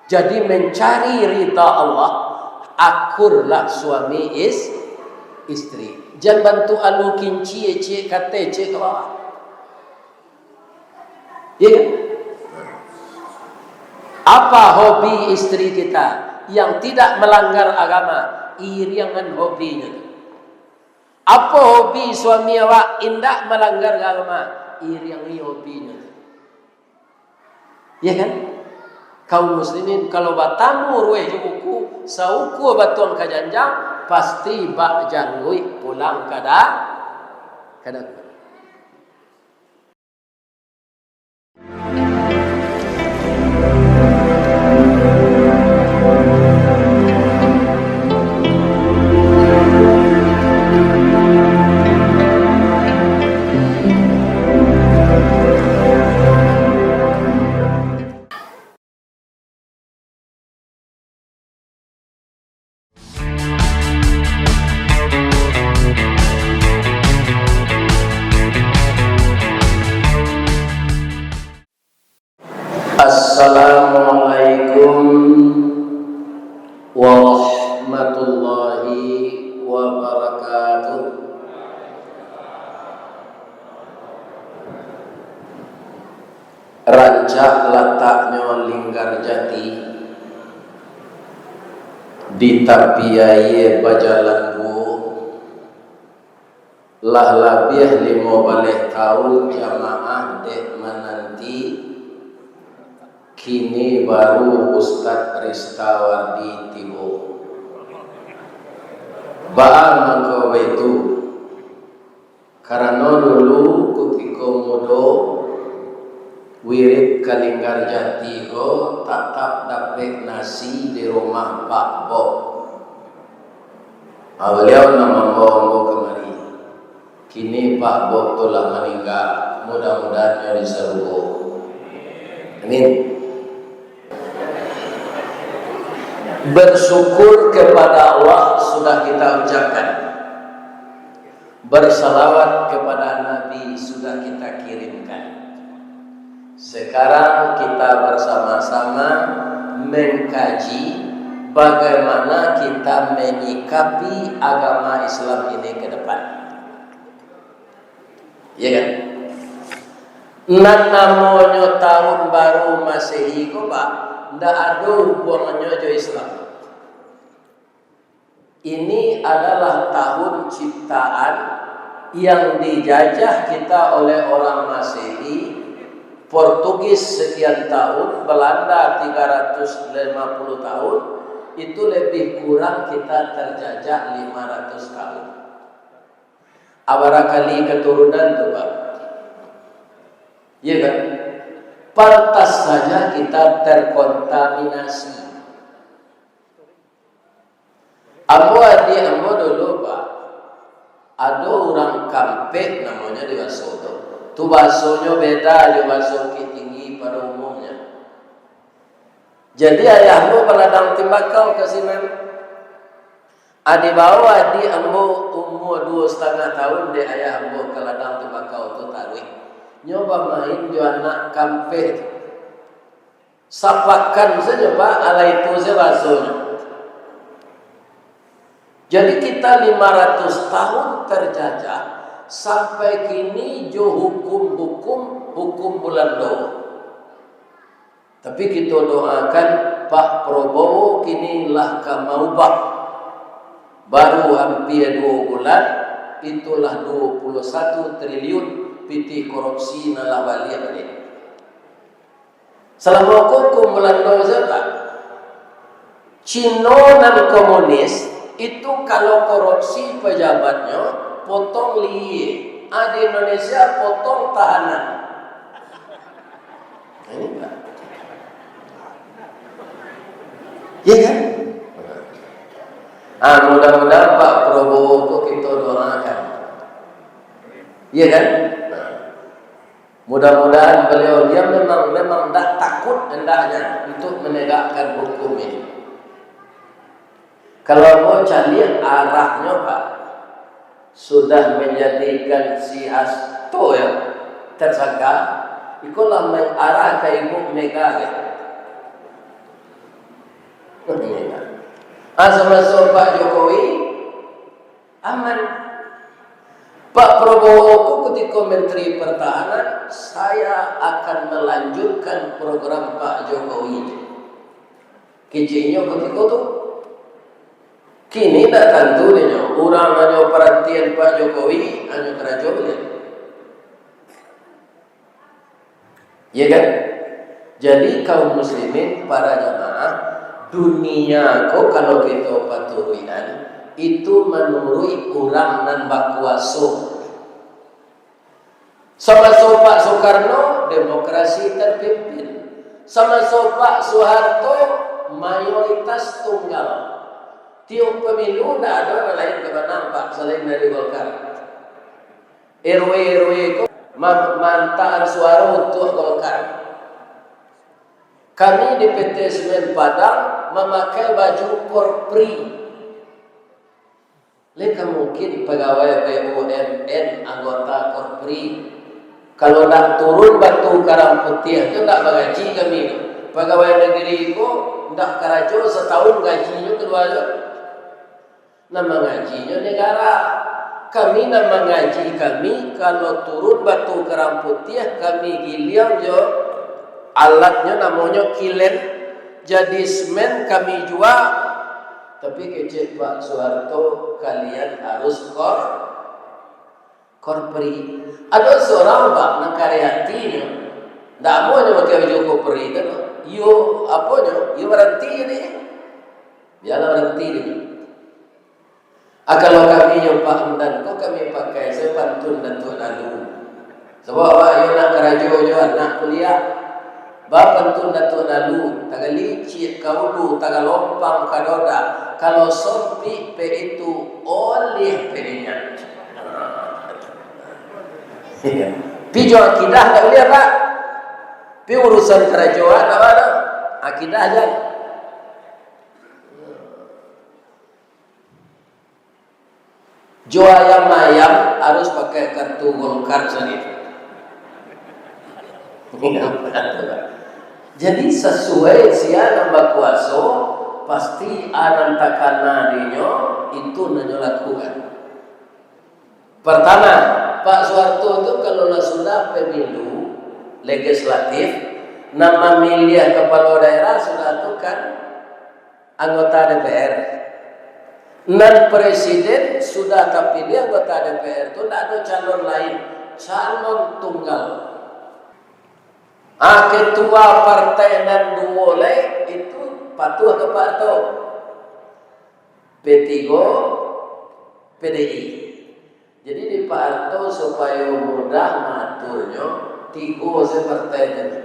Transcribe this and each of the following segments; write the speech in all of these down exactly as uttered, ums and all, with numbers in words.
Jadi, mencari ridha Allah, akurlah suami is-, istri. Jan bantuak alu kinci, ciek ka ateh, ciek ka bawah. Iya kan? Apa hobi istri kita yang tidak melanggar agama? Iriangan hobinyo tu. Apa hobi suami awak indak melanggar agama? Iriangi hobinyo tu. Iya kan? Kaum muslimin, kalau batamu ruweh jo buku, saukua batuang ka janjang, pasti bak jangguik pulang kada, kada kuat. Assalamualaikum warahmatullahi wabarakatuh. Rancak lataknyo Linggar Jati, di tapi aia bajalan duo. Lah labiah limo baleh taun jamaah dek mananti, kini baru Ustaz Ristawardi tibo. Baa mangko baitu? Karano dulu kutiko mudo, wirid ka Linggar Jati ko tatap dapek nasi di rumah Pak Bob. Ah, baliau nan mambawa ambo kamari. Kini Pak Bob tu lah maningga, mudah-mudahan nyo di sarugo. Amin. Bersyukur kepada Allah sudah kita ucapkan. Bersalawat kepada Nabi sudah kita kirimkan. Sekarang kita bersama-sama mengkaji bagaimana kita menyikapi agama Islam ini ke depan. Ya kan? Nan namonyo tahun baru Masehi ko, Pak, ndak ado hubungannyo jo Islam. Ini adalah tahun ciptaan yang dijajah kita oleh orang Masehi, Portugis sekian tahun, Belanda tiga ratus lima puluh tahun, itu lebih kurang kita terjajah lima ratus tahun. Abarah kali keturunan tu, Pak? Iya kan? Pantas saja kita terkontaminasi. Ambo, adiak ambo dulu, Pak, ado urang Kampek namonyo di baso tu. Tu basonyo beda jo baso Bukittinggi pado umumnyo. Jadi, ayah ambo baladang timbakau ka sinan. Adi bawa adiak ambo umua duo satangah tahun dek ayah ambo ka ladang timbakau tu taruih. Nyo bamain jo anak Kampek tu. Sapakan sajo, Pak, alai tu sajo basonyo. Jadi, kita lima ratus tahun terjajah, sampai kini jo hukum-hukum, hukum Bulando. Tapi kito doakan Pak Prabowo kini lah ka maubah. Baru hampia duo bulan, itulah duo puluah satu triliun pitih korupsi nan lah baliak baliak. Salamo ko hukum Bulando sajo, Pak. Cino nan komunis itu, kalau korupsi pejabatnyo, potong lihia. Ah, di Indonesia, potong tahanan. Nah, ini, Pak. Iya kan? Ah, mudah-mudahan Pak Prabowo ko kito doakan. Iya kan? Nah. Mudah-mudahan beliau, dia memang, memang ndak takut hendaknya untuk menegakkan hukum ini. Kalau mau caliak arahnyo, Pak, sudah menjadikan si Hasto, ya, tersangka, ikolah mengarah ka Ibu Mega, ya. Ah, samaso Pak Jokowi, aman. Pak Prabowo tu ketika Menteri Pertahanan, "Saya akan melanjutkan program Pak Jokowi." Keceknyo ketika tu. Kini ndak tantu dinyo, urang hanyo parantian Pak Jokowi, hanyo karajo baliau. Ya kan? Jadi, kaum muslimin, para jamaah, dunia ko kalau kito paturuikan, itu manuruik urang nan bakuaso. Samaso Pak Soekarno, demokrasi terpimpin. Samaso Pak Soeharto, mayoritas tunggal. Tiok pemilu, ndak ado nan lain ka manang, Pak, salain dari Golkar. R W R W ko ma-, maantaan suaro untuak Golkar. Kami di P T Semen Padang mamakai baju Korpri. Lai ka mungkin pagawai B U M N anggota Korpri. Kalau ndak turun batu karang putiah tu ndak bagaji kami tu. Pagawai nagari ko ndak karajo satahun gajinyo kalua tu. Nan mangajinyo negara. Kami nan mangaji kami, kalau turun batu karang putiah, kami giliang jo alatnyo namonyo kilen, jadi semen kami jua. Tapi kecek Pak Soeharto, kalian harus kor-, Korpri. Ado surang, Pak, nan kareh atinyo. Ndak amuahnyo pakai baju Korpri tu, Pak. Iyo, aponyo? Iyo baranti ni. Bialah baranti ni. Ah, kalau kami nyo, Pak, Hamdan ko kami pakai sajo pantun Datuak Dalu. Sabab awak iyo nak karajo jo anak kuliah. Ba pantun Datuak Dalu, tagalicik ka ulu, tagalompang ka dodak, kalau sompik pek itu, oliah pek inyo. Pi jo akidah ndak buliah, Pak. Pi urusan karajo, ah, ndak baa doh. Akidah jan. Jo ayam-ayam harus pakai kartu Golkar sandiri. Jadi, sasuai sia nan bakuaso, pasti a nan takana dinyo, itu nan nyo lakukan. Pertama, Pak Soeharto tu kalau lah sudah pemilu legislatif, nan mamiliah kapalo daerah sudah tu kan anggota D P R. Nan presiden sudah tapiliah anggota D P R tu, ndak ado calon lain, calon tunggal. Ah, ketua partai nan duo lai itu patuah ka Pak Harto. P tigo, P D I. Jadi, di Pak Harto supayo mudah maaturnyo, tigo se partai tadi.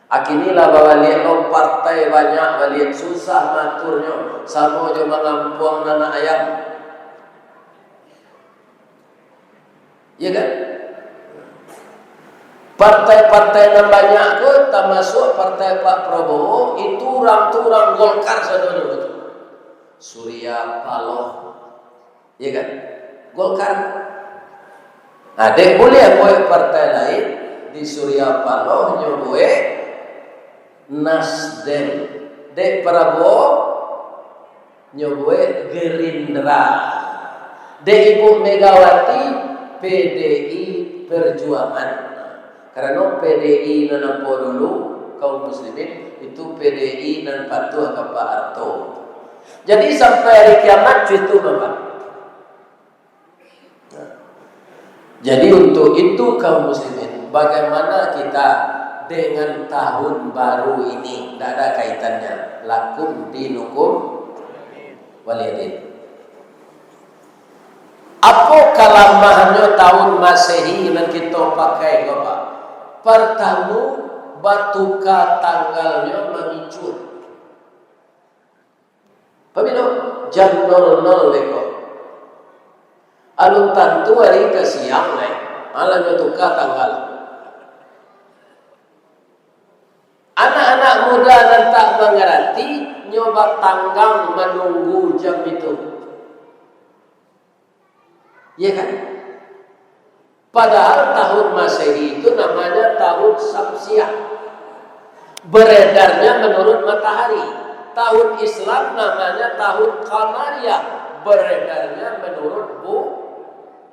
Akini lah babaliak lo, partai banyak baliak, susah maaturnyo, samo jo mangampuang nanak ayam. Iya kan? Partai-partai nan banyak ko, tamasuak partai Pak Prabowo, itu urang tu urang Golkar sadonyo tu. Surya Paloh. Iya kan? Golkar. Nah, dek buliah buek partai lain, di Surya Paloh nyo buek Nasdem. Dek Prabowo nyo buek Gerindra. Dek Ibu Megawati, P D I Perjuangan. Karano P D I nan apo dulu, kaum muslimin, itu P D I nan patuah ka Pak Harto. Jadi, sampai hari kiamat, cuy, itu, Bapak. Nah. Jadi, untuk itu, kaum muslimin, bagaimana kita dengan tahun baru ini? Ndak ada kaitannya. Lakum dinukum waliyadin. Apo kalamahnyo tahun Masehi nan kito pakai ko, Pak? Partamo, batuka tanggalnyo mangicuah. Pabilo? Jam nol nol beko. Alun tantu ari ka siang lai. Alah nyo tuka tanggal. Anak-anak muda nan tak mangarati, nyo batanggang manunggu jam itu. Iya kan? Padahal tahun Masehi itu namanya tahun Syamsiah. Beredarnya menurut matahari. Tahun Islam namanya tahun Qamariyah, beredarnya menurut bu-,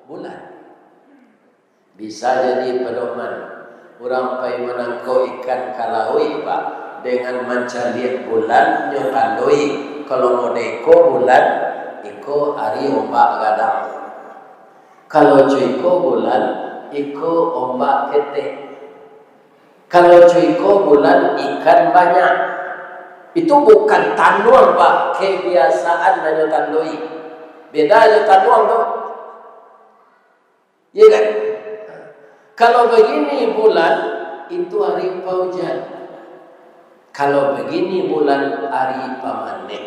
bulan. Bisa jadi pedoman, urang pai manangkok ikan ka lauik, Pak, dengan mancaliak bulan nyo tandoi, kalau modeko bulan, iko ari ombak gadang. Kalau co iko bulan, iko ombak ketek. Kalau co iko bulan, ikan banyak. Itu bukan tanuang, Pak, kebiasaan nanyo tandoi. Beda jo tanuang tu. Iya kan? Kalau begini bulan, itu ari paujan. Kalau begini bulan, ari pamaneh.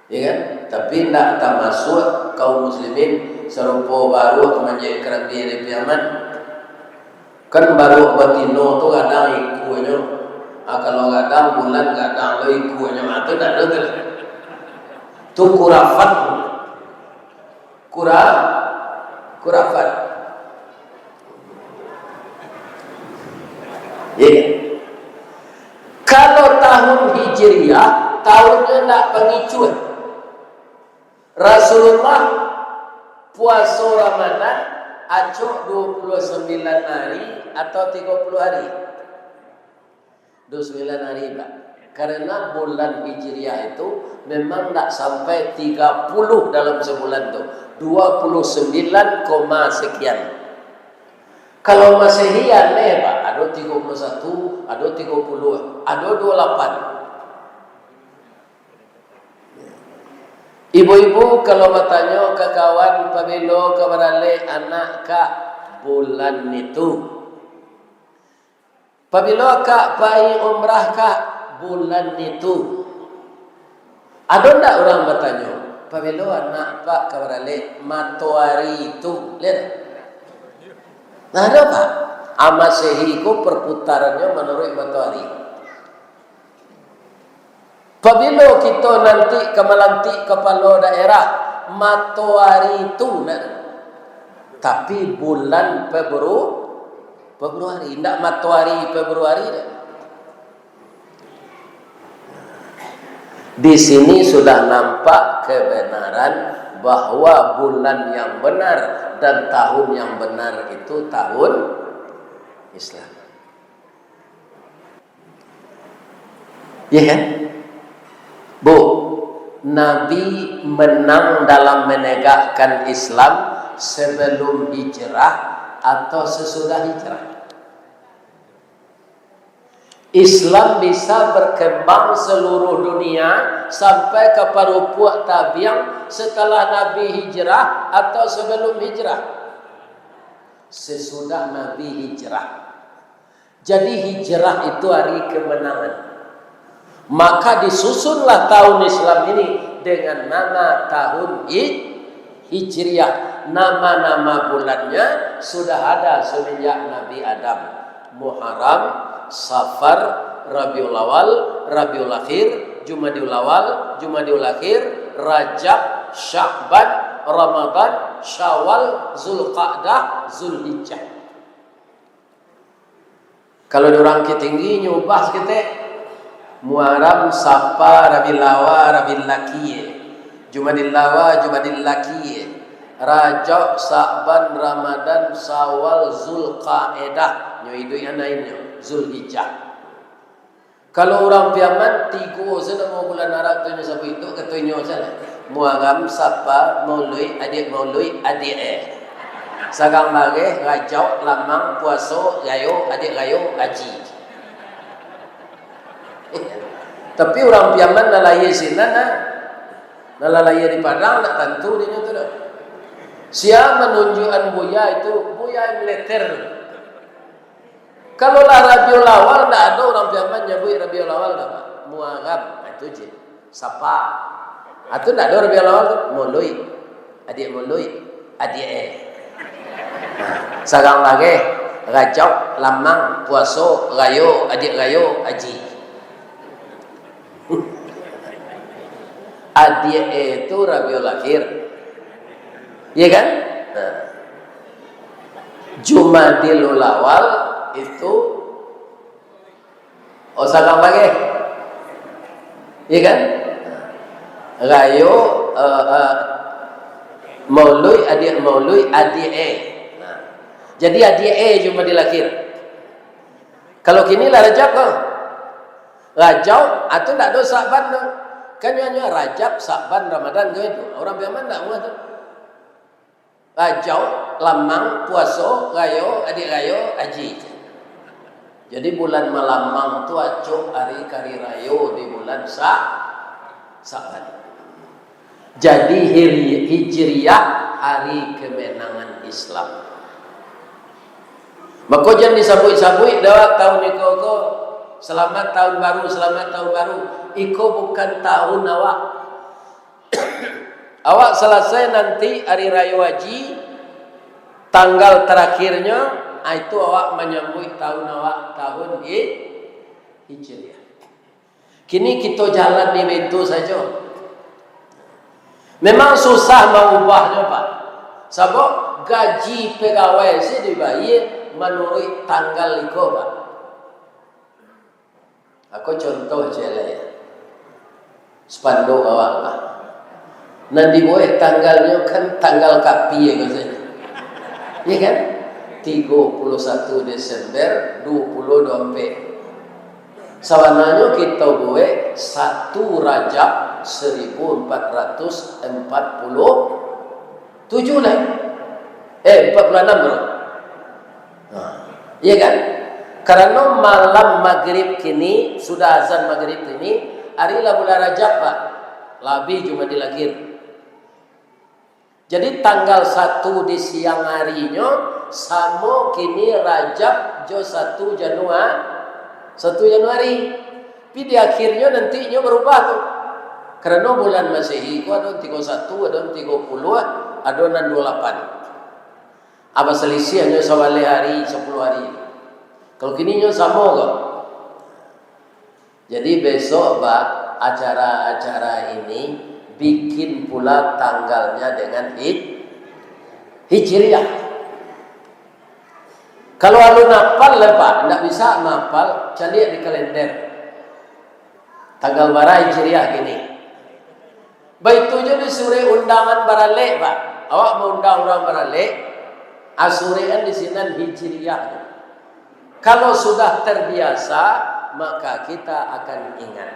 Ya kan? Tapi ndak tamasuak kaum muslimin sarupo baruak manjek karambia di Piaman. Kan baruak batino tu gadang ikuanyo. Ah, kalau gadang bulan, gadang lo ikuanyo. Ah, tu ndak ado tu lah. Tu kurafat. Kura-, kurafat. Iya. Kalau tahun Hijriah, tahunnyo ndak pangicuah. Rasulullah puaso Ramadan acok dua puluh sembilan hari atau tiga puluh hari? Dua puluh sembilan hari, Pak. Karena bulan Hijriah itu memang ndak sampai tiga puluh dalam sebulan tu. Dua puluh sembilan koma sekian. Kalau Masehi aneh, Pak. Ado tiga puluh satu, ado tiga puluh, ado dua puluh lapan. Ibu-ibu kalau batanyo ka kawan, "Pabilo ka baralek anak, Kak?" Bulan itu. "Pabilo Kak pai umrah, Kak?" Bulan itu. Ado ndak urang batanyo, "Pabilo anak Apak ka baralek?" Matoari itu. Lihat. Nah, ado, Pak. A Masehi ko perputarannyo manuruik matoari. Pabilo kito nanti ka malantik kapalo daerah, matoari tu nak. Tapi bulan Febru-, Februari, indak matoari Februari dah. Di sini sudah nampak kebenaran bahwa bulan yang benar dan tahun yang benar itu tahun Islam. Iya kan? Bu, Nabi menang dalam menegakkan Islam sebelum hijrah atau sesudah hijrah? Islam bisa berkembang seluruh dunia sampai ka parupuak tabiang setelah Nabi hijrah atau sebelum hijrah? Sesudah Nabi hijrah. Jadi hijrah itu hari kemenangan. Maka disusunlah tahun Islam ini dengan nama tahun Hij-, Hijriah. Nama-nama bulannya sudah ada semenjak Nabi Adam. Muharram, Safar, Rabiul Awal, Rabiul Akhir, Jumadiul Awal, Jumadiul Akhir, Rajab, Sya'ban, Ramadan, Syawal, Zulqa'dah, Zulhijjah. Kalau di urang Bukittinggi, nyo ubah saketek. Muharram, Safar, Rabiul Awal, Rabiul Akhir. Jumadil Awal, Jumadil Akhir. Rajab, Sa'ban, Ramadan, Syawal, Zulqa'dah. Nyo iduik nan lainnyo, Zulhijjah. Kalau urang Piaman, tigo se namo bulan Arab tu nyo sabuik tu, kato inyo salah. Muharram, Safar, Mauluik, adiak Mauluik, adiak eh. Sagang Bareh, Rajab, Lamang, Puaso, Rayo, Adiak Rayo, Aji. Tapi urang Piaman nan lahia sinan, nah. Nan lah lahia di Padang, ndak tantu dinyo tu doh. Sia manunjuakan buya itu, buya militer. Kalau lah Rabiul Awal, ndak ado urang Piaman nyabuik Rabiul Awal doh, Pak. Muharram, nah, itu je. Sapa? Ah, tu ndak ado Rabiul Awal tu. Mauluik. Adiak Mauluik. Adiak eh. Nah, Sagang Bareh, Rajab, Lamang, Puaso, Rayo, Adiak Rayo, Aji. Adiak eh tu Rabiul Akhir. Iya kan? Nah. Jumadil Awal itu, oh, Sagang Bareh. Iya kan? Rayo, eh, eh, mauluik, adiak mauluik, adiak e. Nah. Jadi adiak e cuma dilakir. Kalau kini lah Rajab ko. Rajab, atau ndak ado Sa'ban tu. Kan nyo, nyo Rajab, Sa'ban, Ramadan ko itu. Urang Piaman ndak muah tu. Rajau, lamang, puaso, rayo, adiak rayo, aji. Jadi bulan malamang tu acok ari kari rayo di bulan Sa-, Sa'ban. Jadi hiri-, Hijriah hari kemenangan Islam. Mako jan disabuik-sabuik dek awak tahun iko ko, selamat tahun baru, selamat tahun baru. Iko bukan tahun awak. Awak salasai nanti ari rayo Haji, tanggal tarakhirnyo, ah, itu awak manyambuik tahun awak, tahun Hi-, Hijriah. Kini kito jalan di bento sajo. Memang susah maubahnyo, Pak. Sabab gaji pegawai se dibayia manuruik tanggal iko, Pak. Ako contoh ciek lai, spanduk awak, Pak. Nan dibuek tanggalnyo kan tanggal kapia ko sajo. Iya kan? Tigo puluh satu Desember dua puluh dua ampek. Sabananyo kito buek satu Rajab seribu empat ratus empat puluh tujuh lai. Eh, empat puluh enam, bro. Nah, iya kan? Karano malam magrib kini, sudah azan magrib kini, ari lah bulan Rajab, Pak. Labiah Jumadil Akhir. Jadi tanggal satu di siang arinyo, samo kini Rajab jo satu Janua-, satu Januari. Tapi di akhirnyo nanti inyo barubah tu. Karano bulan Masehi ko ado tigo satu, ado tigo puluh, ado nan duo lapan. Aba salisiah nyo sabaleh ari, sapuluah ari. Kalau kini nyo samo ko. Jadi besok, Pak, acara-acara ini bikin pula tanggalnya dengan hij-, Hijriah. Kalau alun apal lah, Pak, ndak bisa maapal, caliak di kalender. Tanggal bara Hijriah kini. Baitu juo di surek undangan baralek, Pak. Awak maundang urang baralek, asurekan di sinan Hijriah tu. Kalau sudah terbiasa, maka kita akan ingat.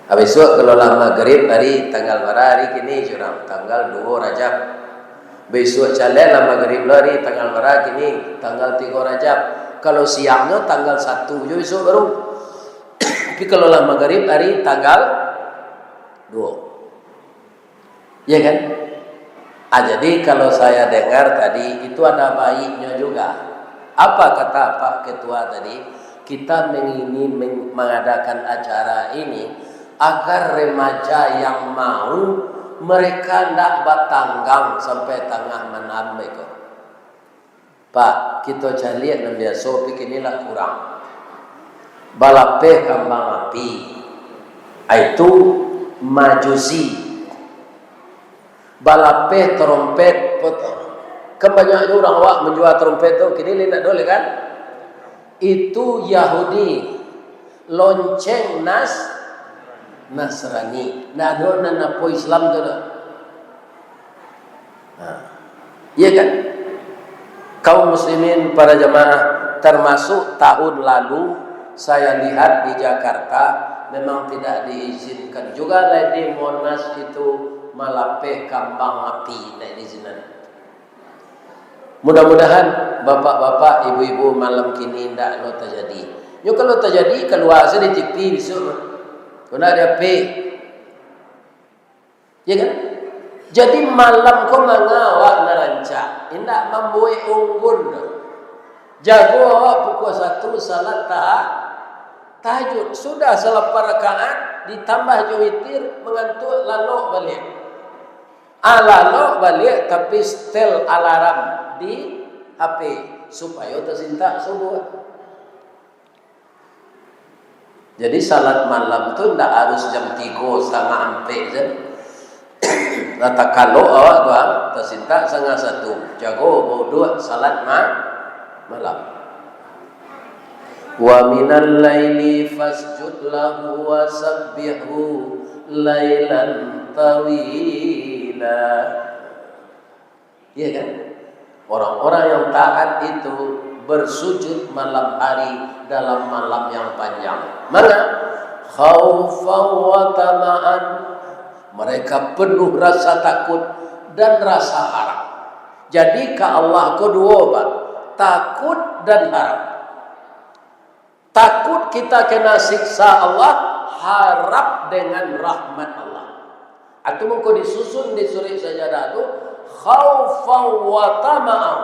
Habis tu, kalau lah magrib ari tanggal bara ari kini, curang, tanggal duo Rajab. Bisuak caliak lah magrib lo ari tanggal bara kini, tanggal tigo Rajab. Kalau siangnyo tanggal satu jo bisuak baru. Tapi kalau lah magrib ari tanggal duo. Ya kan? Ah, jadi kalau saya dengar tadi, itu ada baiknya juga. Apa kata Pak Ketua tadi? Kita mengini-, meng-, mengadakan acara ini agar remaja yang mau, mereka ndak batanggang sampai tangah malam beko. Pak, kito caliak nan biaso, pi kini lah kurang. Balapeh kambang api, aitu Majusi. Balapeh tarompet, pot-, kan banyak jo urang awak manjua tarompet tu, kini lai ndak ado lai kan? Itu Yahudi, lonceng Nas-, Nasrani. Ndak ado nan apo Islam tu doh. Nah, iya kan? Kaum muslimin, para jamaah, termasuk tahun lalu saya lihat di Jakarta memang tidak diizinkan juga lai di Monas itu malapeh kambang api, tidak diizinkan. Mudah-mudahan bapak-bapak, ibu-ibu malam kini ndak lo tajadi. Nyo kalau tajadi, kalua sajo di T V bisuak. Kok ndak di H P. Ya kan? Jadi malam ko manga awak nan rancak, indak mambuek unggun doh. Jago awak pukua satu salat taha-, tahajud. Sudah salat parakaat, ditambah jo witir, mangantuak, lalok baliak. Ah, lalok baliak, tapi setel alarm di H P, supayo tasintak subuah. Jadi, salat malam tu ndak harus jam tigo, satangah ampek se. Lah takalok awak tu, ah, tasintak satangah satu. Jago bauduak salat ma-, malam. Wa minal laili fasjud lahu wa sabbihu lailan tawila. Iya kan? Orang-orang yang taat itu bersujud malam hari dalam malam yang panjang. Mana? Khaufan wa tama'an. Mereka penuh rasa takut dan rasa harap. Jadi ka Allah ko duo, Pak. Takut dan harap. Takut kita kena siksa Allah, harap dengan rahmat Allah. Atau mungkin disusun di surek sajadah tu, khaufan wa tama'an.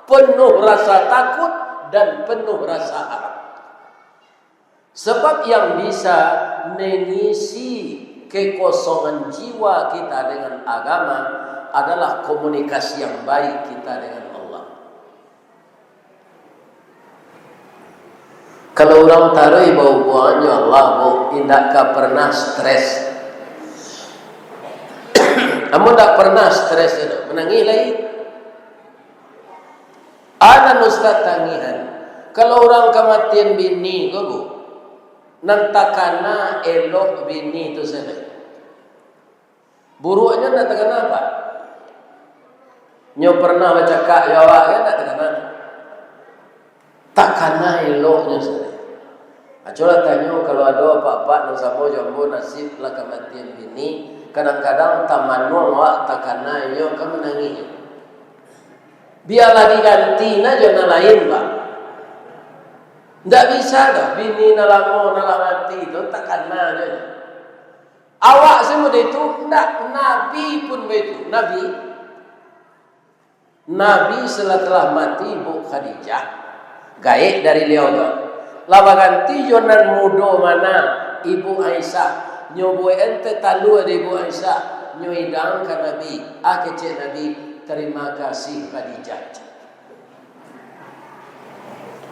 Penuh rasa takut dan penuh rasa harap. Sebab yang bisa mengisi kekosongan jiwa kita dengan agama adalah komunikasi yang baik kita dengan Allah. Kalau urang taruih bahubuangan jo Allah, bu, indak ka pernah stres. Amun ndak pernah stres tu, manangih lai. Anan ustaz tangihan. Kalau urang kamatian bini ko, bu, nan takana elok bini tu sajo. Buruaknyo ndak takana, Pak. Nyo pernah bacakak jo awak kan, ndak takana. Takana eloknyo sajo. Acolah tanyo, kalau ado apak-apak nan samo jo ambo nasib lah kamatian bini, kadang-kadang tamanuang awak takana inyo ka manangih. Bialah diganti nah jo nan lain, Pak. Ndak bisa doh, bini nan lamo, nan lah mati tu takana jo. Awak se model itu, ndak, Nabi pun baitu. Nabi, Nabi setelah mati Ibu Khadijah, gaek dari liau tu. Lah baganti jo nan mudo mana, Ibu Aisyah. Nyo buek ente talua di Ibu Aisyah, nyo idang ka Nabi. Ah, kecek Nabi, "Terima kasih, Khadijah."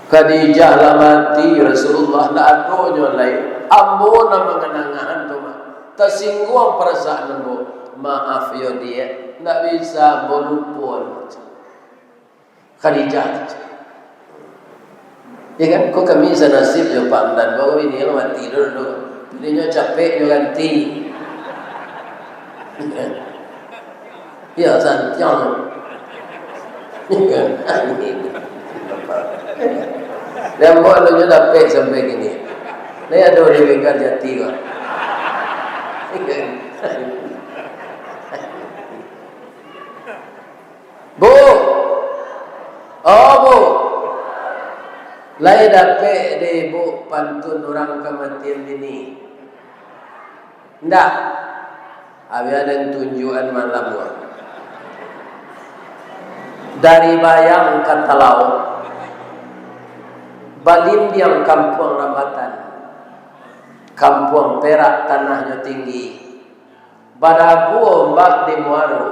Khadijah lah mati, Rasulullah ndak ado nyo lai. Ambo nan manganangahan tu mah. Tasingguang parasaan ambo. Maaf yo, Diak, ndak bisa ambo lupo. Khadijah. Ya kan? Ko kami sanasib jo Pak Amdan, baru ini lah mati dulu. Pilih nyo capek nyo ganti. Ya, santiang. Dan buat lu nyo dapek sampai kini. Ni ado di Lingkar Jati ko. Bu. Oh, Bu. Lai dapek di Ibu pantun urang kamatian bini? Ndak. Abih aden tunjuakan malam ko. Dari Bayang ka Talaok, balimbiang kampuang Rambatan, kampuang Perak tanahnyo tinggi, badabua ombak di muaro,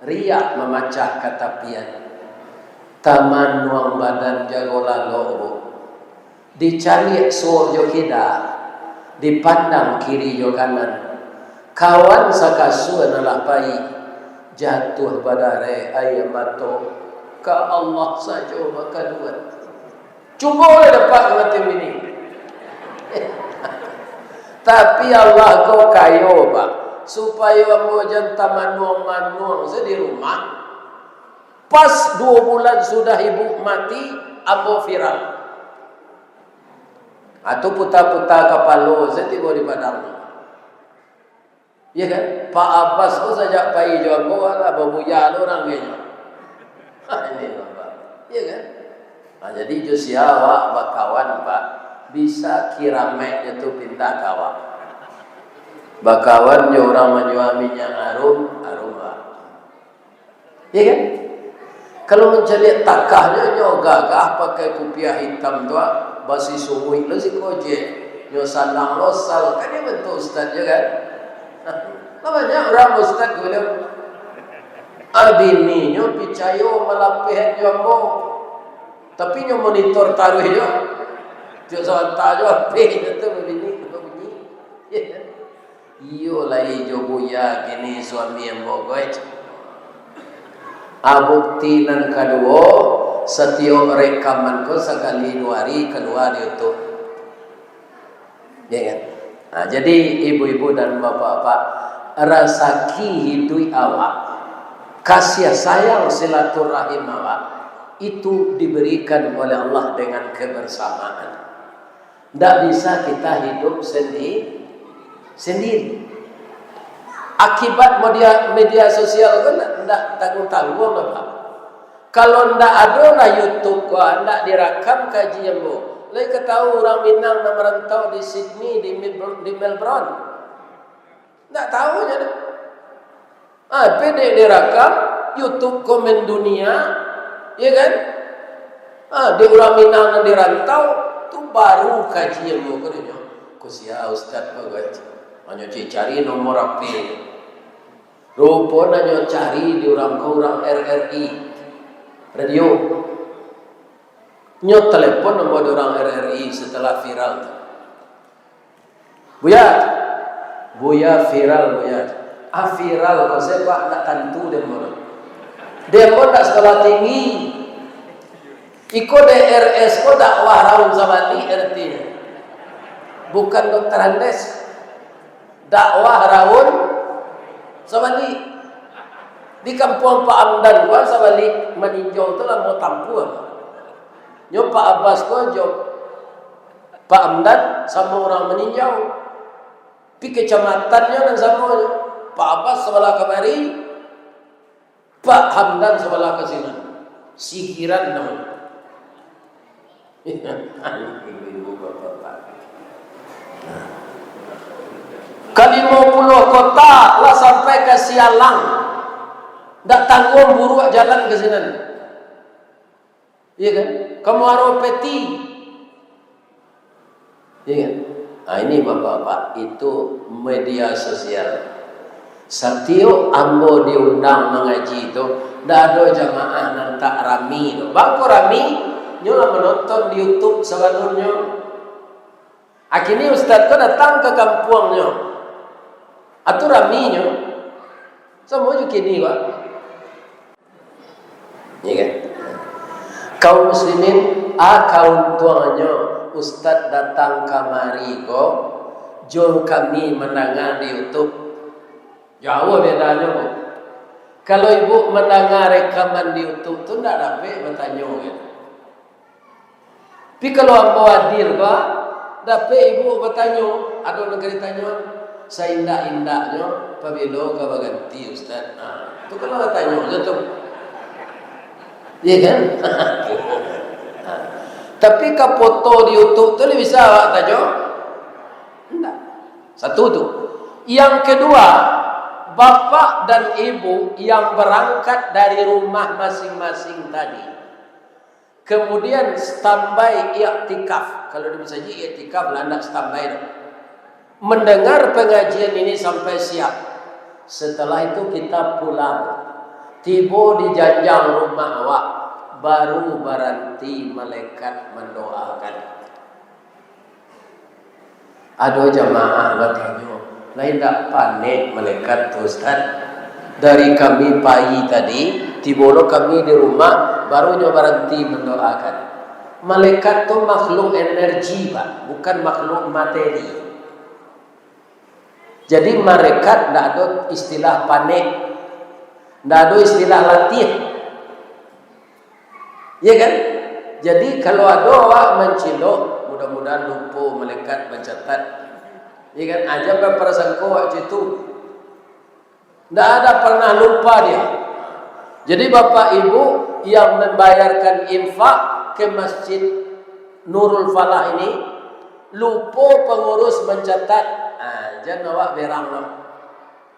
riak mamacah ka tapian. Tamanuang badan jago lalok, Bu. Dicaliak suok jo kida, dipandang kiri jo kanan. Kawan sakasua nan lah pai, jatuah badareh aia mato. Ka Allah sajo bakaduan. Cubo lah dapek kamatian bini. Tapi Allah ko kayo, Pak. Supayo ambo jan tamanuang-manuang se di rumah. Pas duo bulan sudah ibu mati, ambo viral. Atau puta-puta kapalo, saya tibo di Padang. Ya kan? Pak Abbas ko sajak pai jo ambo, alah, babuya lo urang kayaknyo. Ini, Bapak. Ya kan? Nah, jadi jo sia awak bakawan, Pak, bisa kiramaik je tu pindah ka awak. Bakawan jo urang manjua minyak arum, arum, Pak. Ya kan? Kalau mancaliak takahnyo, nyo gagah pakai kupiah itam tu, ah, basi sunguik lo siko je, nyo sandang lo sal, kan nyo bantuak ustaz je kan? Lah banyak urang ustaz ko bilang, ah, bininyo picayo malapeh jo ambo, tapi nyo monitor taruih jo, tiok sabanta jo apeh nyo tu babini, babunyi. Ya kan? Iyo lai jo buya kini suami ambo ko, eh. A, bukti nan kaduo, Satiok rekaman ko sakali duo hari kalua di YouTube. Ya kan? Nah, jadi ibu-ibu dan bapak-bapak, rasaki hiduik awak, kasih sayang silaturahim awak, itu diberikan oleh Allah dengan kebersamaan. Ndak bisa kita hidup sendi-, sendiri. Akibat media, media sosial kan ndak, ndak tanggung-tanggung lah, Pak. Kalau ndak ado lah YouTube ko, ndak dirakam kaji ambo, lai ka tahu urang Minang nan marantau di Sydney, di Melbourne, di Melbourne. Ndak tahu je dah. Ah, pe dek dirakam, YouTube ko mendunia, ya kan? Ah, di urang Minang nan di rantau, tu baru kaji ambo ko dinyo. Ko sia ustaz ko, guys? Hanyo cari nomor H P. Rupo nan nyo cari di urang ko urang R R I. Radio. Nyo telepon nomor di urang R R I setelah viral tu. "Buya, Buya viral, Buya." Ah, viral ko se, Pak, ndak tantu dek ambo. Dek ambo ndak sekolah tinggi. Iko D R S ko dakwah raun sabalik artinyo. Bukan dokter Andes. Dakwah raun sabalik. Di kampuang Pak Hamdan ko sabalik maninjau tu lah mau tampuah. Nyo Pak Abbas ko jo Pak Hamdan samo urang maninjau. Pi kacamatannyo nan samo nyo. Pak Abbas sabalah kamari, Pak Hamdan sabalah ka sinan. Sikiran namonyo. Ibu-ibu, bapak-bapak. Ka limo puluah kota lah sampai ka Sialang. Ndak tangguang buruak jalan ka sinan. Iya kan? Ka Muaro Peti. Iya kan? Nah, ini bapak-bapak, itu media sosial. Satiok ambo diundang mangaji tu, ndak ado jamaah nan tak rami tu. Bangko rami, nyo lah manonton di YouTube sabalun nyo. Kini ustaz ko datang ka kampuang nyo. Atu rami nyo. Samo jo kini, Pak. Iya kan? Kaum muslimin, a kauntuangnyo ustaz datang kamari ko, jo kami mandanga di YouTube. Jauah bedanyo ko. Kalau ibu mandanga rekaman di YouTube tu, ndak dapek batanyo, kan? Tapi kalau ambo hadir, Pak, dapek ibu batanyo, ado nan ka ditanyo, saindak-indaknyo, pabilo ka baganti, Ustaz? Nah, tu kalau batanyo je tu. Iya kan? Nah, tapi ka foto di YouTube tu, bisa awak tanyo? Indak. Satu tu. Yang kedua, bapak dan ibu yang berangkat dari rumah masing-masing tadi, kemudian standby iktikaf. Kalau di masajid iktikaf lah, ndak standby doh. Mendengar pengajian ini sampai siap. Setelah itu kita pulang. Tibo di janjang rumah awak, baru baranti malaikat mandoakan. Ado jamaah batanyo, "Lai ndak panek malaikat tu, Ustaz? Dari kami pai tadi, tibo lo kami di rumah, baru nyo baranti mandoakan." Malaikat tu makhluk energi, Pak, bukan makhluk materi. Jadi, malaikat ndak ado istilah panek, ndak ado istilah latih. Iya kan? Jadi, kalau ado awak mancilok, mudah-mudahan lupo malaikat mancatat. Iya kan? Aja baprasangko awak cam itu. Ndak ada pernah lupa dia. Jadi, bapak ibu yang membayarkan infak ke Masjid Nurul Falah ini, lupo pengurus mancatat, ah, jan awak berang lah.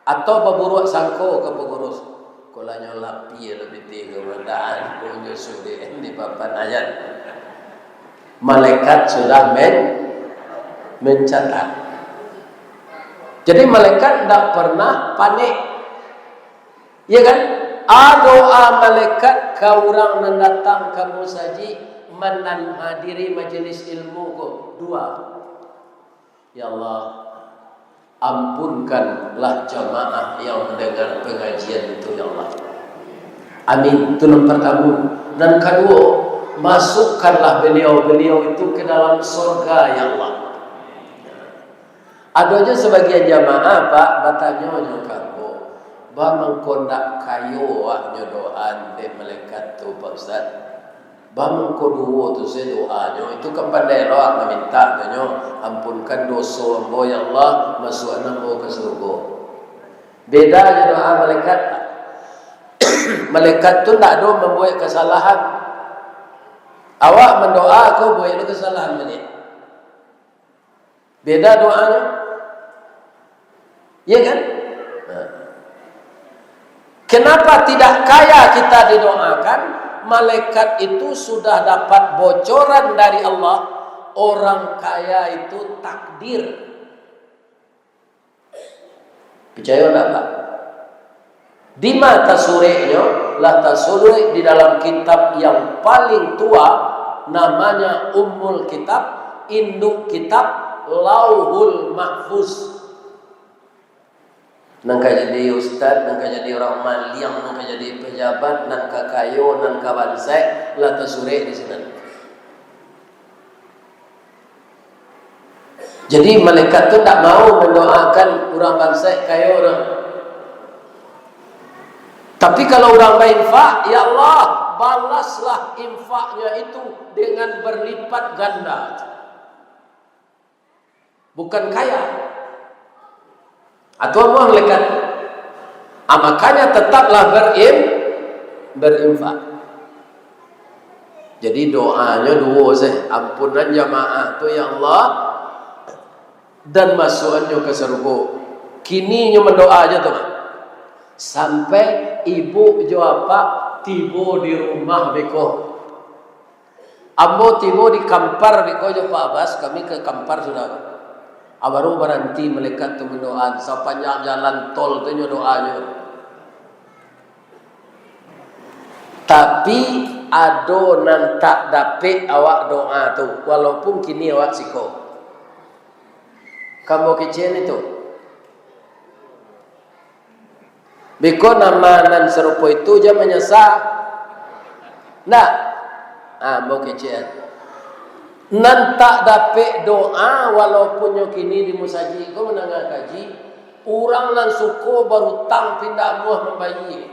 Atau baburuak sangko ka pangurus. Kolanyo lapia lah pitih ka mandaan, punyo sulik di papan ayat. Malaikat sudah men-, mencatat. Jadi, malaikat ndak pernah panik. Iya kan? A doa malaikat ka urang nan datang ka musajik, nan hadiri majelis ilmu ko, dua. Ya Allah, ampunkanlah jamaah yang mendengar pengajian itu, ya Allah. Amin. Itu nan partamo. Nan kaduo, masukkanlah baliau-baliau itu ka dalam sorga, ya Allah. Ado juo sabagian jamaah, Pak, batanyo nyo ka ambo, "Ba mangko ndak kayo awaknyo doa dek malaikat tu, Pak Ustaz? Ba mangko duo tu sajo doanyo? Itu kan pandai lo awak mamintak, katonyo, 'Ampunkan doso ambo, ya Allah, masuakkan ambo ka sarugo.'" Beda jo doa malaikat. Malaikat tu ndak ado mambuek kasalahan. Awak mandoa ko buek lo kasalahan baliak. Beda doanyo. Iya kan? Nah. Kenapa tidak kaya kita didoakan? Malaikat itu sudah dapat bocoran dari Allah. Orang kaya itu takdir. Picayo ndak, Pak? Dima tasureknyo? Lah tasurek di dalam kitab yang paling tua, namanya Ummul Kitab, induk kitab, Lauhul Mahfuz. Nan ka jadi ustad, nan ka jadi urang maliang, nan ka jadi pejabat, nan ka kayo, nan ka bansaik, lah tasurek di sinan. Jadi, malaikat tu ndak mau mandoakan urang bansaik kayo tu. Tapi, kalau urang bainfak, "Ya Allah, balaslah infaknya itu dengan berlipat ganda." Bukan kaya. Atau amuah malaikat. Ah, makanya tetaplah berim-, berinfak. Jadi doanyo duo seh, ampunan jamaah tu, ya Allah, dan masuakannyo ka sarugo. Kini nyo mandoa aja tu, Mak. Sampai ibu jo apak tibo di rumah beko. Ambo tibo di Kampar beko jo Pak Abbas, kami ka Kampar sudah. Ah, baru baranti malaikat tu mandoa, sapanjang jalan tol tu nyo doanyo. Tapi, ado nan tak dapek awak doa tu, walaupun kini awak siko. Ka ambo kecek ni tu. Beko nama nan sarupo itu jan manyasa. Ndak? Ah, ambo kecek. Nan tak dapek doa, walaupun nyo kini di musajik ko mandanga kaji, urang nan suko barutang pindak amuah mambayia.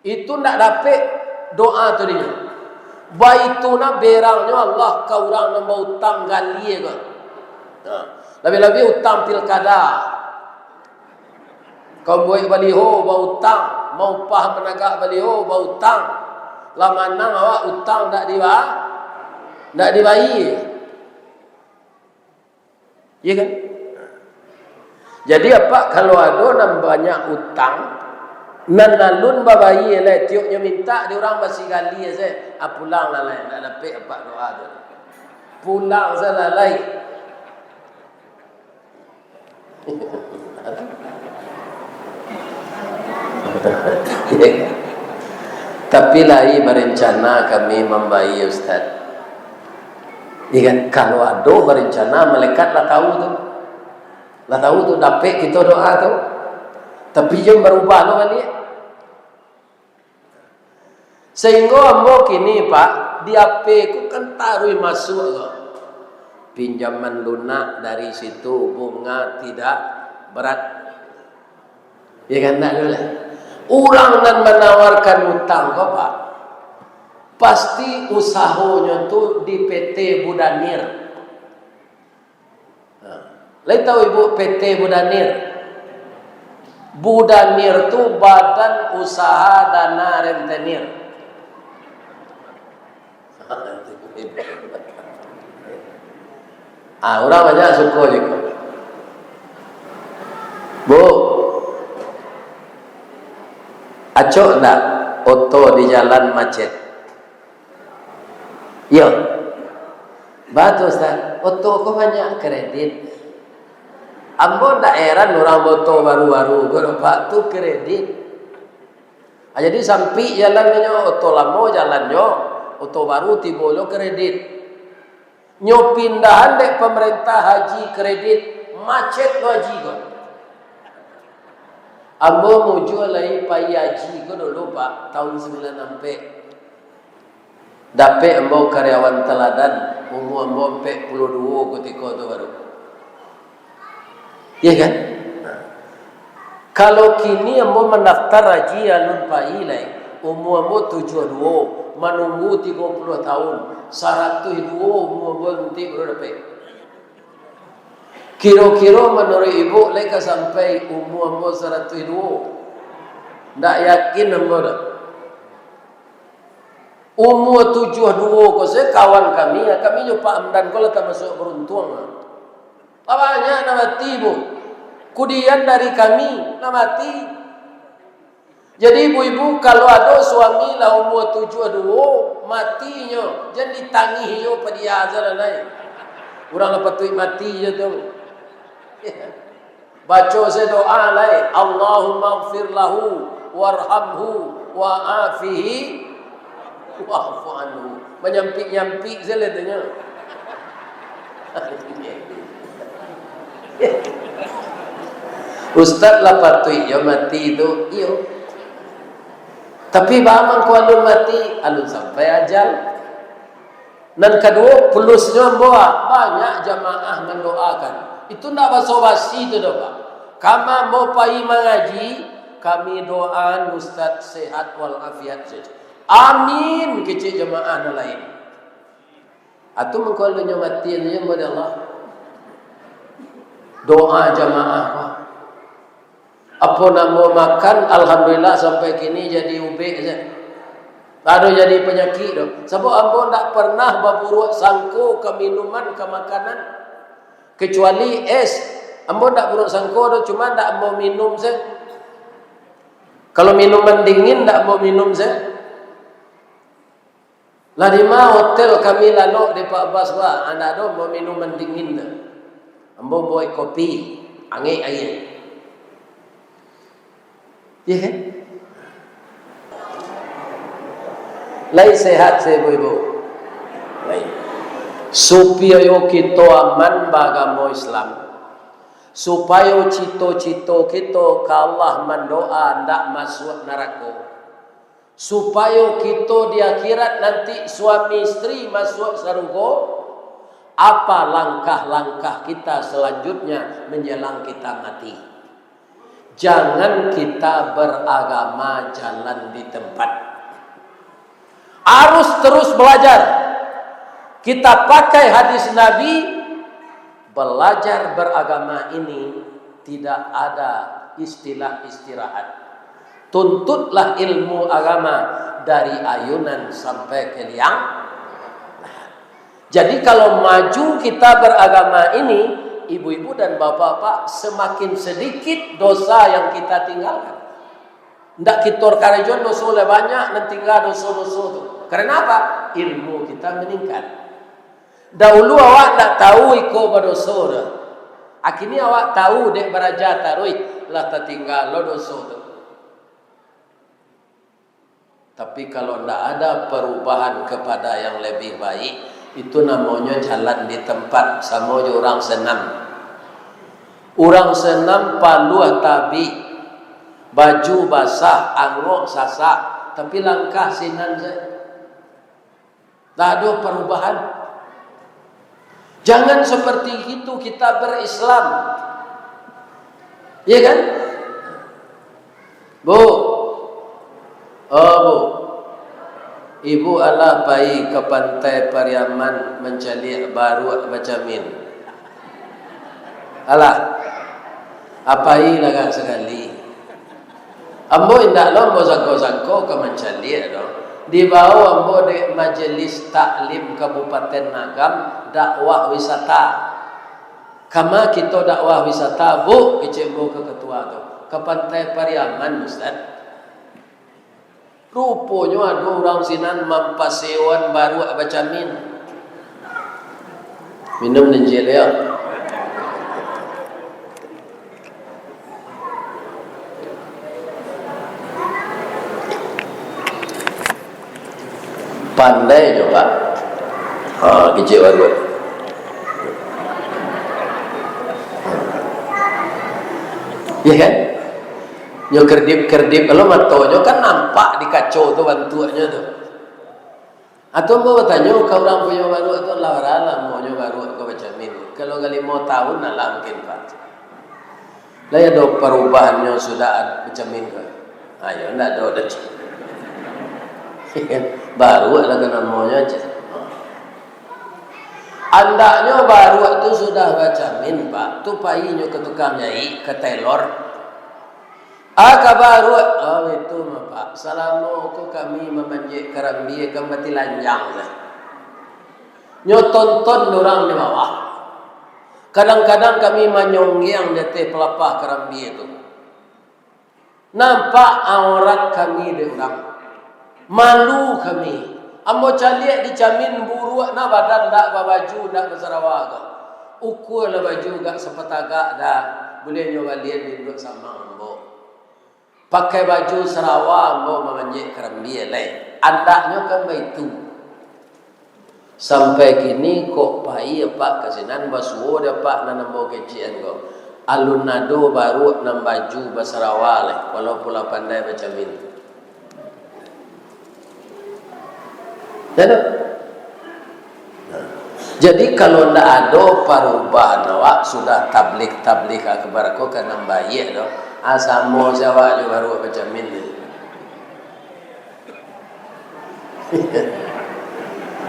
Itu ndak dapek doa tu dinyo. Baitu nah berangnyo Allah ka urang nan bautang galie ko. Nah, labiah-labiah utang pilkada. Ka mambuek baliho bautang, maupah managak baliho bautang. Lah manang awak utang ndak diba-, ndak dibayia. Iya kan? Jadi, apak, kalau ado nan banyak utang, nan alun babayia lai, tioknyo mintak di urang basigali se, ah, pulang lah lai, ndak dapek apak doa tu. Pulang se lah lai. Tapi lai barencana kami mambayia, Ustaz. Iya kan, kalau ado barencana, malaikat lah tahu tu. Lah tahu tu, dapek kito doa tu. Tapi jan barubah lo baliak. Sahinggo ambo kini, Pak, di H P ku kan taruih masuak ko. Pinjaman lunak dari situ, bunga tidak berat. Ya kan, ndak ado lah. Urang nan manawarkan utang ko, Pak, pasti usahonyo tu di P T Budanir. Nah, lai tahu Ibu P T Budanir? Budanir tu Badan Usaha Dana Rentenir. Ah, urang banyak suko je ko. Bu, acok ndak oto di jalan macet? Iyo. Batua, Ustaz. Oto ko banyak kredit. Ambo ndak heran urang baoto baru-baru ko, Pak, tu kredit. Ah, jadi sampik jalannyo, oto lamo jalannyo, oto baru tibo lo kredit. Nyo pindahan dek pamarentah haji kredit, macet lo haji ko. Ambo mujua lai pai haji ko dulu, Pak, tahun sambilan ampek. Dapek ambo karyawan taladan, umua ambo ampek puluah duo kutiko tu baru. Iyo kan? Nah. Kalau kini ambo mandaftar haji alun pai lai, umua ambo tujuah duo, manunggu tigo puluah tahun, saratuih duo umua ambo nanti baru dapek. Kiro-kiro manuruik ibu lai ka sampai umua ambo saratuih duo? Ndak yakin ambo doh. Umua tujuah duo ko se kawan kami, kami jo Pak Hamdan ko lah tamasuak baruntuang. Lah banyak nan mati, Bu. Kudian dari kami, nan mati. Jadi, ibu-ibu, kalau ado suami lah umua tujuah duo, matinyo, jan ditangih inyo padia se lah lai. Urang lah patuik mati jo tu. Baco se doa lai, "Allahumma ighfir lahu, warhamhu, wa afihi, wa'fu anhu." Manyampik-nyampik se lah tu nyo. Ustaz lah patuik jo mati tu, iyo. Tapi baa mangko alun mati, alun sampai ajal. Nan kaduo, plusnyo ambo, ah, banyak jamaah mandoakan. Itu ndak basa-basi tu doh, Pak. Kama ambo pai mangaji, kami doaan Ustaz sehat walafiat sajo. Amin, kecek jamaah nan lain. Atu mangko alun nyo mati, alun nyo ambo dek Allah. Doa jamaah, Pak. Apo nan ambo makan, alhamdulillah, sampai kini jadi ubek se. Ndak ado jadi panyakik doh. Sabab ambo ndak pernah baburuak sangko ka minuman, ka makanan. Kecuali es. Ambo ndak buruak sangko doh, cuma ndak ambo minum se. Kalau minuman dingin, ndak ambo minum se. Lah dima hotel kami lalok di Pak Bas, Pak? Ndak ado, ambo minuman dingin tu. Ambo buek kopi, angek aia. Iyo kan? Lai sehat se, ibu-ibu? Lai. Supayo kito aman baagamo Islam, supayo cito-cito kito ka Allah mandoa ndak masuak narako, supayo kito di akhirat nanti suami istri masuak sarugo, apa langkah-langkah kita selanjutnya menjelang kita mati? Jangan kita beragama jalan di tempat. Harus terus belajar. Kita pakai hadis Nabi, belajar beragama ini tidak ada istilah istirahat. Tuntutlah ilmu agama dari ayunan sampai ke liang lahat. Jadi, kalau maju kita beragama ini, ibu-ibu dan bapak-bapak, semakin sedikit dosa yang kita tinggalkan. Ndak kito karajoan doso lah banyak, nan tingga doso-doso tu. Karena apa? Ilmu kita meningkat. Dahulu awak ndak tahu iko badoso doh. Akini awak tahu dek baraja taruih, lah tatingga lo doso tu. Tapi kalau ndak ada perubahan kepada yang lebih baik, itu namonyo jalan di tempat, samo jo urang senam. Urang senam paluah tabik, baju basah, angok sasak, tapi langkah sinan se. Ndak ado perubahan. Jangan seperti itu kita berislam. Iya kan? Bu. Oh, Bu. Ibu alah pai ka Pantai Pariaman mancaliak baruak bacamin. Alah. Apai lah sakali. Ambo indak lo ambo sangko-sangko ka mancaliak doh. Dibao ambo dek Majelis Taklim Kabupaten Agam dakwah wisata. Kama kito dakwah wisata, Bu, kecek ambo ka ketua tu. Ka Pantai Pariaman, Ustaz. Ruponyo ado urang sinan mampasewoan baruak bacamin. Minum ninjil yo. Pandai jo, Pak. Ha, kicik baruak. Iya kan? Nyo kerdip-kerdip, kalau matonyo kan nampak di kaco tu bantuaknyo tu. Atau ambo batanyo ka urang punyo baruak tu, "Lah bara lamonyo baruak ko bacamin?" "Kalau ka limo tahun lah, lah mungkin, Pak." "Lai ado parubahannyo sudah ad-, bacamin ko?" "Ayo, ndak ado doh." "Baruak lah ka namonyo," cek. Andaknyo baruak tu sudah bacamin, Pak, tu painyo ka tukang jaik, ka tailor. "Ah, ka baruak." "Oh, itu mah, Pak. Salamo ko kami mamanjek karambia kan batilanjang lah. Nyo tonton urang di bawah. Kadang-kadang kami manyonggiang di ateh palapah karambia tu. Nampak aurat kami dek urang. Malu kami. Ambo caliak di camin buruak nah, badan ndak babaju, ndak basarawa ko. Ukua lah baju gak sapatagak dah, buliah nyo balian di induak samang ambo. Pakai baju sarawa ambo mamanjek karambia lai." Andaknyo kan baitu. Sampai kini kok pai apak ka sinan, basuo dek apak nan ambo kecekan ko. Alun ado baruak nan baju basarawa lai, walaupun lah pandai bacamin. Ado? Nah. Jadi, kalau ndak ado parubahan awak, sudah tabligh-tabligh akbar ko ka nan baiak doh. Ah, samo se awak jo baruak bacamin ni.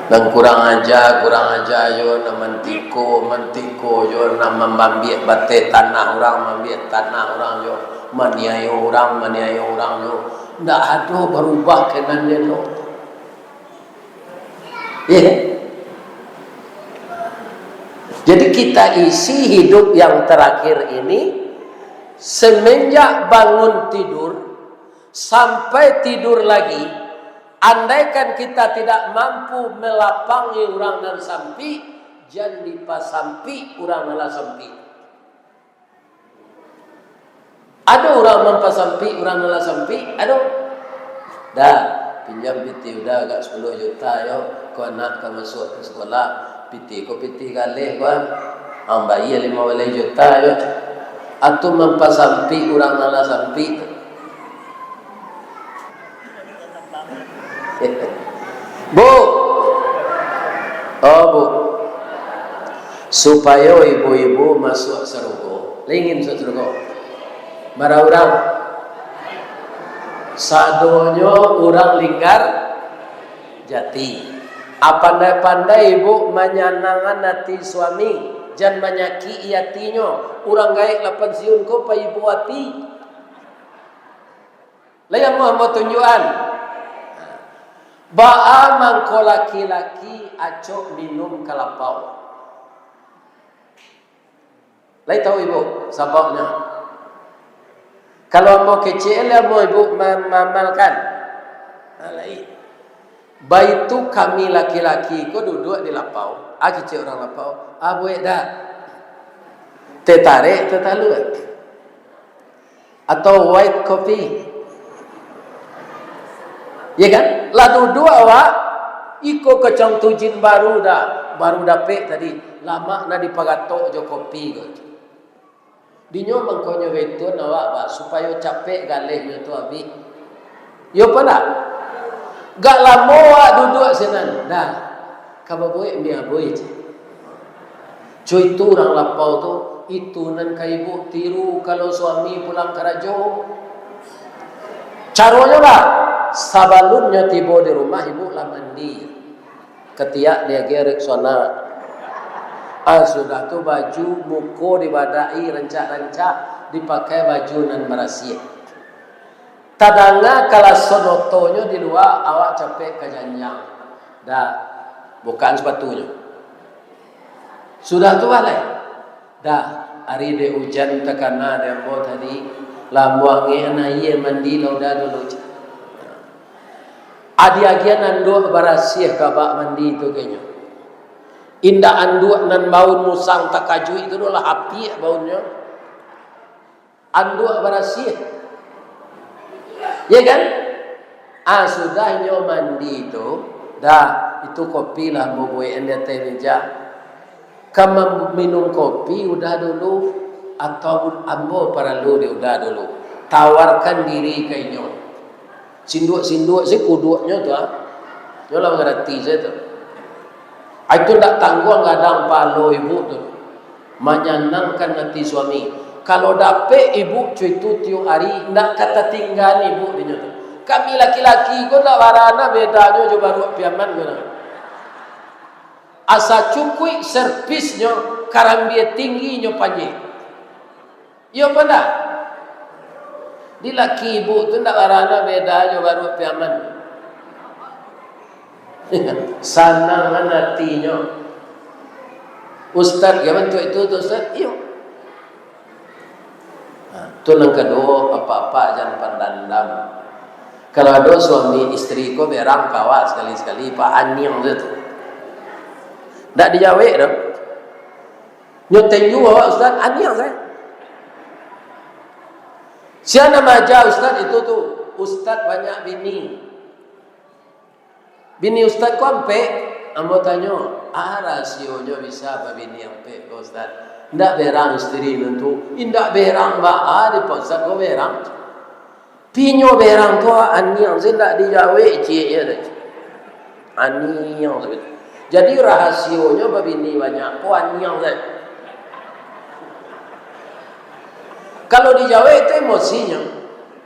Nan kurang aja, kurang aja jo, nan mantiko, mantiko jo, nan mambiak bateh tanah urang, mambiak tanah urang jo, maniayo urang, maniayo urang jo. Ndak ado barubah ka nan den tu. Iya kan? Jadi kita isi hidup yang terakhir ini, semenjak bangun tidur, sampai tidur lagi, andaikan kita tidak mampu melapangi urang nan sampik, jan dipasampik urang nan lah sampik. Ado urang mampasampik urang nan lah sampik? Ado? Dah, pinjam pitih Uda agak sapuluah juta yo, ko anak ka masuak ka sikolah. Pitih ko pitih galeh ko, ah. Ang bayia limo baleh juta yo. Atu mampasampik urang nan lah sampik tu. Bu. Oh, Bu. Supayo ibu-ibu masuak sarugo. Lai ingin masuak sarugo? Bara urang? Sadonyo urang Linggar Jati. Ah, pandai-pandai ibu manyanangan ati suami, jan manyakik-i atinyo. Urang gaek lah pansiun ko paibo ati. Lai ambo, ambo tunjuakan. Baa mangko laki-laki acok minum kalapau? Lai tahu ibu sababnyo? Kalau ambo kecek, lai ambo ibu ma-, maamalkan? Nah, lai. Baitu kami laki-laki ko duduak di lapau, ah, kecek urang lapau, ah, buek dak? Teh tarek, teh talua. Atau white coffee. Ya kan? Lah duduak awak, iko kacang tujin baru dah, baru dapek tadi, lamak nan dipagatok jo kopi ko. Dinyo mangkonyo baituan awak, bah, supayo capek galehnyo tu abih. Yo, apo ndak? Gak lamo awak duduak sinan, dah, ka babuek mi abui, ceh. Co itu urang lapau tu, itu nan ka ibu tiru kalau suami pulang karajo. Caronyo lah, sabalunnyo tibo di rumah, ibu lah mandi. Katiak diagiah Rexona. Ah, sudah tu baju, muko dibadai rancak-rancak, dipakai baju nan barasiah. Tadanga kalason otonyo di lua, awak capek ka janjang. Dah, bukaan sapatunyo. Sudah tu, balai. Dah, ari dek ujan takana dek ambo tadi, lah ambo angekkan aia mandi lah Uda dulu, ceh. Adi agian anduak barasiah ka bak mandi tu, kenyo. Indak anduak nan baun musang takajuik tu doh, lah apiak baunnyo. Anduak barasiah. Ya kan? Ah, sudah inyo mandi tu, dah, itu kopi lah ambo buekan di ateh meja. Ka maminum kopi Uda dulu, atau ambo paralu di Uda dulu? Tawarkan diri ka inyo. Sinduak-sinduak se kuduaknyo tu, ah. Nyo lah mangarati se tu. Ah, itu ndak tangguang gadang palo ibu tu. Manyanangkan ati suami. Kalau dapek ibu co itu tiok ari, ndak ka tatinggaan ibu dinyo tu. Kami laki-laki ko ndak barana bedanyo jo baruak piaman ko nah. Asa cukuik servisnyo, karambia tingginyo panjek. Iyo apo ndak? Di laki ibu tu ndak barana beda jo baruak piaman. Sanang atinyo. Ustaz, ya bantuak itu tu, Ustaz? Iyo. Nah, tu nan kaduo, apak-apak jan pandandam. Kalau ado suami isteri ko berang ka awak sakali-sakali, pak, aniang se tu. Ndak dijawek doh. Nyo tenju awak, Ustaz, aniang se. Sia nan maaja Ustaz itu tu? Ustaz banyak bini. Bini Ustaz ko ampek. Ambo tanyo, "Ah, rahasionyo bisa babini ampek ko, Ustaz?" "Indak berang isteri nan tu?" "Indak berang baa di Pak Ustaz ko berang." Pinyo berang ko aniang se indak dijawek cieknyo tu. Aniang se. Jadi rahasionyo babini banyak ko aniang se. Kalau dijawek tu emosinyo.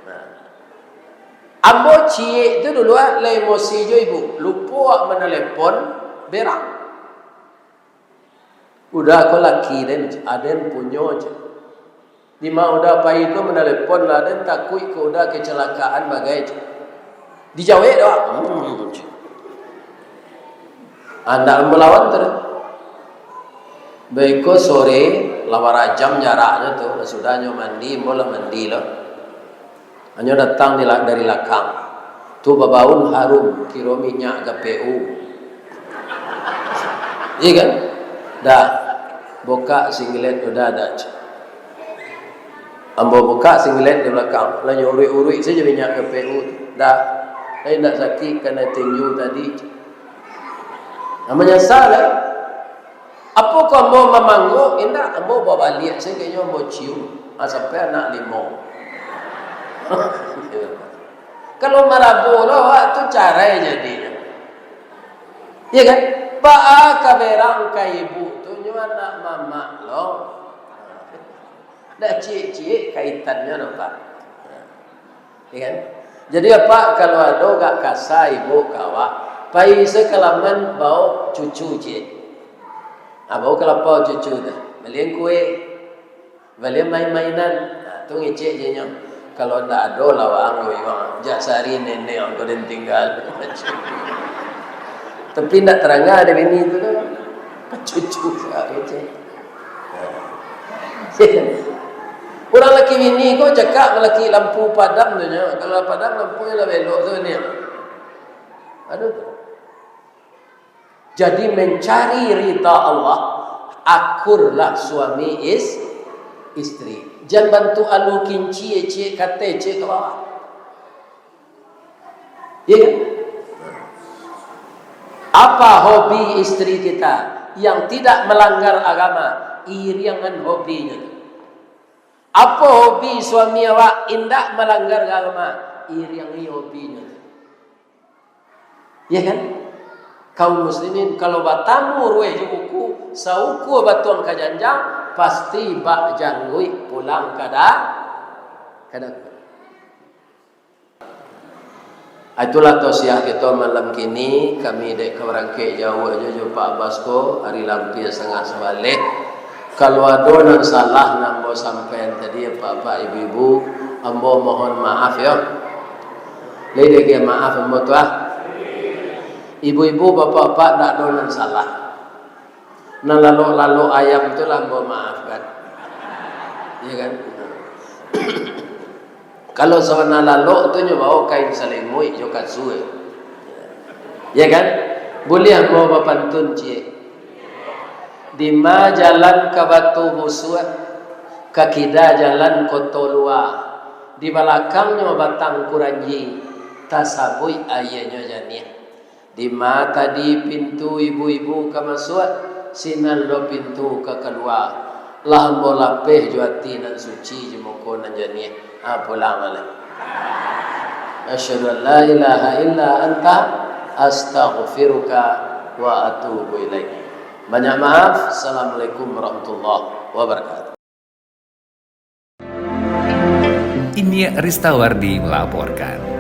Nah. Ambo ciek tu dulu ah, lah emosi jo ibu. Lupo awak manalepon berang. Uda ko laki den, aden punyo je. Dima uda pai tu manalepon lah den, takuik ka uda kecelakaan bagai je. Dijawek doh. Hmm, je. Andak melawan tu. Baiko sore, lah barajam jaraknyo tu, lah sudah nyo mandi, ambo lah mandi lo. Anyo datang di la-, dari lakang. Tu babaun harum, kiro minyak G P U. Iya kan? Dah. Bukak singlet tu dah, dah. Ambo bukak singlet di balakang. Lah nyo uruik-uruik sajo minyak G P U tu. Dah. Lai ndak sakik kanai tinju tadi. Nah, manyasa lai. Apo ko ambo mamangguak? Indak, ambo babaliak sajo, ambo cium. Ah, sampai anak limo. Kalau marabo lo awak tu carai jadinyo. Iya kan? Baa ka berang ka ibu tu, nyo anak mamak lo. Dak ciek-ciek kaitannyo doh, Pak. Iya kan? Jadi, Apak, kalau ado gak kasa ibu ka awak, pai se ka laman bao cucu ciek. Ah, bao ka lapau cucu tu. Balian kue. Balian main-mainan. Nah, tu ngecek je nyo. Kalau ndak ado lah waang ko memang. Jak sehari nenek ko den tinggal. Tapi ndak taranga dek bini tu doh. Cucu sa ngecek. Urang laki bini ko cakak malaki lampu padam tu nyo. Kalau lah padam lampu nyo lah belok tu ni. Aduh. Jadi, mencari rida Allah, akurlah suami is-, isteri. Jan bantuak alu kinci, ciek ka ateh, ciek ka bawah. Iya kan? Apa hobi isteri kita yang tidak melanggar agama? Iriangan hobinyo tu. Apo hobi suami awak indak melanggar agama? Iriangi hobinyo tu. Ya kan? Kaum muslimin, kalau batamu rueh jo buku, saukua batuang ka janjang, pasti bak jangguik pulang ka da-, ka dagu. Itulah tausiah kito malam kini, kami dek ka barangkek jauah jo, jo Pak Abbas ko, ari lampia satangah sabaleh. Kalau ado nan salah nan ambo sampaian tadi, apak-apak, ibu-ibu, ambo mohon maaf, yo. Lai diagiah maaf ambo tu, ah. Ibu-ibu, bapak-bapak, ndak ado nan salah. Nan lalok-lalok ayam tu lah ambo maafkan. Ya kan? Kalau sabana lalok tu nyo bao kain salimuik jo kasua. Ya kan? Buliah ambo bapantun ciek. Dima jalan ka Batu Busuak, ka kida jalan Koto Lua, di balakangnyo Batang Kuranji, tasabuik aianyo janiah. Dima tadi pintu ibu-ibu ka masuak, sinan lo pintu ka kalua. Lah ambo lapeh jo ati nan suci, jo muko nan janiah. Ha, pulang lah. Asyhadu an la ilaha illa anta, astaghfiruka wa atubu ilaik. Banyak maaf. Assalamualaikum warahmatullahi wabarakatuh. Inyiak Ristawardi melaporkan.